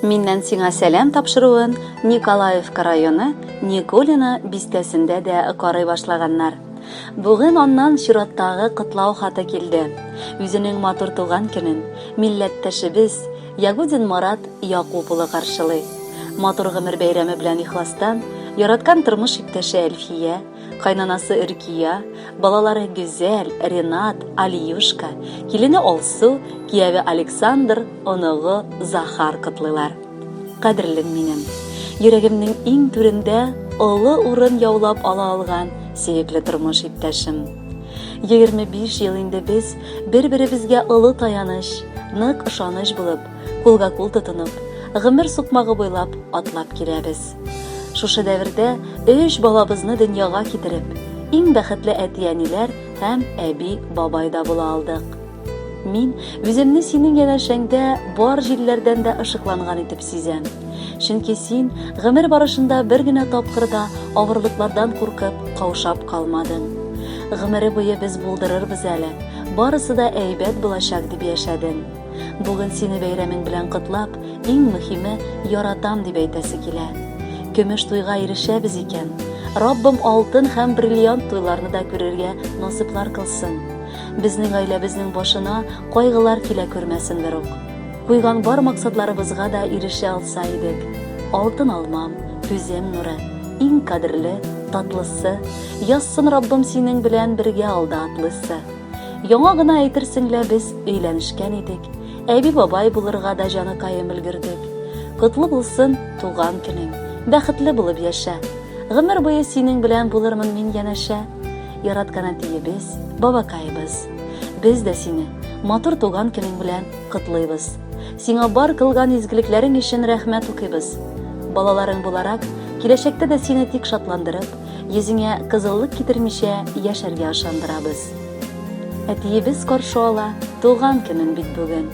Миннән сиңа сәлам тапшыруын Николаевка районы Николино бистәсендә дә карый башлаганнар. Бүген аннан чираттагы котлау хаты килде. Үзенең матур туган көнен милләттәшебез Ягудин Марат Якуп улы каршылый. Матур гомер бәйрәме белән ихластан яраткан тормыш иптәше Әлфия, кайнанасы Өркия, балалары Гүзәл, Ренат, Алиюшка, килене Алсу, кияве Александр, оныгы Захар котлыйлар. Кадерлем минем, йөрәгемнең иң түрендә олы урын яулап ала алган сөекле тормыш иптәшем. 25 ел инде без бер-беребезгә олы таяныч, нык ышаныч булып, кулга-кул тотынып, гомер сукмагы буйлап атлап киләбез. Шушы дәвердә өч балабызны дөньяга китереп, иң бәхетле әти-әниләр һәм әби-бабай да була алдык. Мин үземне синең янәшәңдә бар җилләрдән дә ышыкланган итеп сизәм. Чөнки син гомер барышында бер генә тапкыр да авырлыклардан куркып, каушап калмадың. Гомере буе без булдырырбыз әле, барысы да әйбәт булачак дип яшәдең. Бүген сине бәйрәмең белән котлап, иң мөһиме, яратам дип әйтәсе килә. Көмеш туйга ирешәбез икән, Раббым алтын һәм бриллиант туйларны да күрергә насыйплар кылсын. Безнең гаиләбезнең башына кайгылар килә күрмәсен берүк. Куйган бар максатларыбызга да ирешә алса идек. Алтын алмам, күзем нуры, иң кадерле, татлысы, язсын Раббым синең белән бергә алда атлыйсы. Яңа гына әйтерсең лә без өйләнешкән идек, әби-бабай булырга да җаныкаем өлгердек. Котлы булсын туган көнең, бәхетле булып яшә. Гомер буе синең белән булырмын мин янәшә. Яраткан әтиебез, бабакаебыз. Без дә сине матур туган көнең белән котлыйбыз. Сиңа бар кылган изгелекләрең өчен рәхмәт укыйбыз. Балаларың буларак, киләчәктә дә сине тик шатландырып, Йөзеңә кызыллык китермичә яшәргә ышандырабыз. Әтиебез каршы ала туган көнен бит бүген.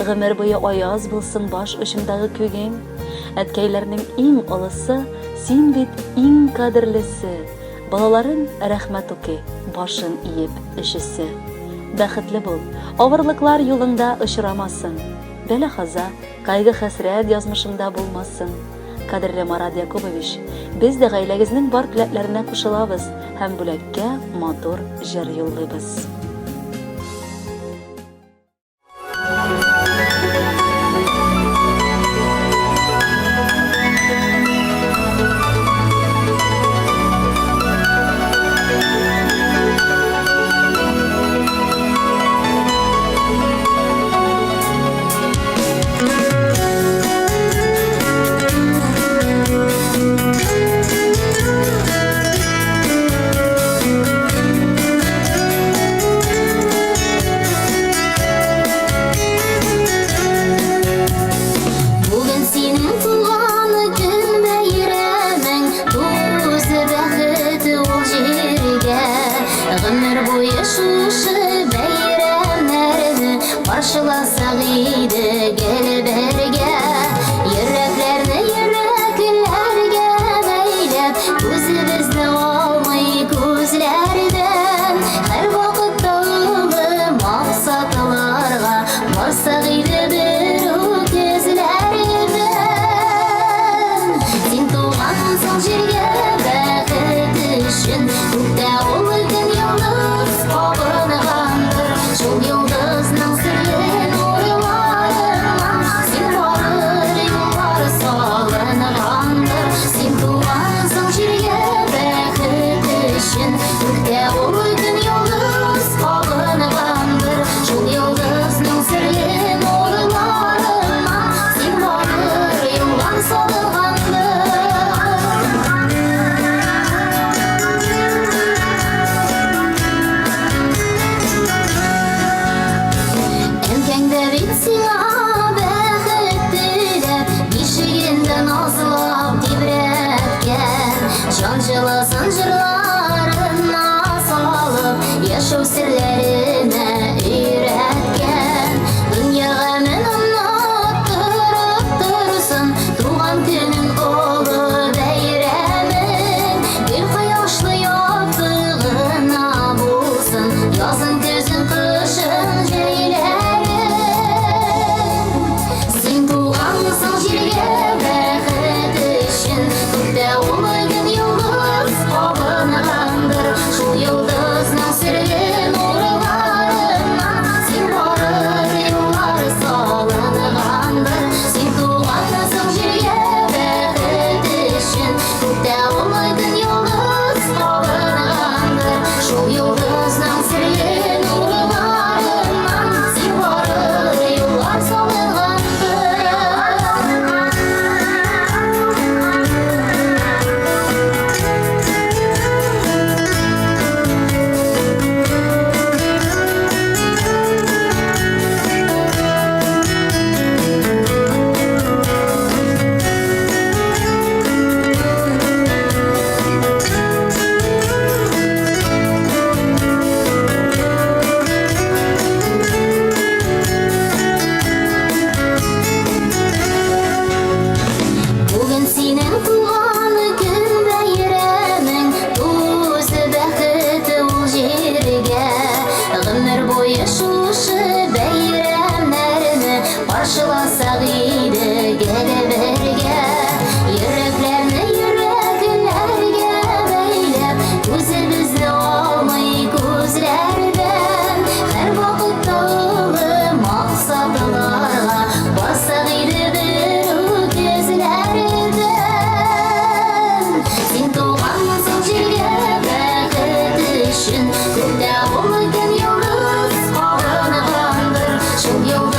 Гомер буе аяз булсын баш очыңдагы күгең. Әткәйләрнең иң олысы, син бит иң кадерлесе. Балаларың рәхмәт укый, башын иеп өчесе. Бәхетле бул, авырлыклар юлыңда очрамасын. Бәла-каза, кайгы-хәсрәт язмышыңда булмасын. Кадерле Марат Якубович, без дә гаиләгезнең бар теләкләренә кушылабыз һәм бүләккә матур җыр юллыйбыз. Бүген синең туган көн бәйрәмең, Туз бәхет ул җиргә. Гомер буе шушы бәйрәмнәрне Каршыласак иде гел бергә. Йөрәкләрне йөрәкләргә бәйләп, Күзебезне алмый күзләрдән. Һәрвакытта олы максатларга Барсак иде бер үк эзләрдән. Син тугансың җиргә бәхет өчен, Күктә ул көн йолдыз кабынгандыр. Шул йолдызның серле нурларыннан Син барыр юллар салынгандыр. Син тугансың җиргә бәхет өчен, Күктә ул көн йолдыз кабынгандыр. Шул йолдызның серле нурларыннан Син барыр юллар салынгандыр. Әнкәң дә бит сиңа бәхет теләп, Бишегендә назлап тибрәткән. Җан җылысын җырларына салып, Яшәү серләренә өйрәткән. Дөнья гамен оныттырып торсын, Туган көнең олы бәйрәмең. Гел кояшлы якты гына булсын, Язын, көзен, кышын, җәйләрен. Ятсак иде гел бергә, Йөрәкләрне йөрәкләргә бәйләп, Күзебезне алмый күзләрдән, Һәрвакытта олы максатларга Бассак иде бер үк эзләрдән. Син тугансың җиргә бәхет өчен, Күктә ул икән йолдыз кабынгандыр. Шул йолдыз.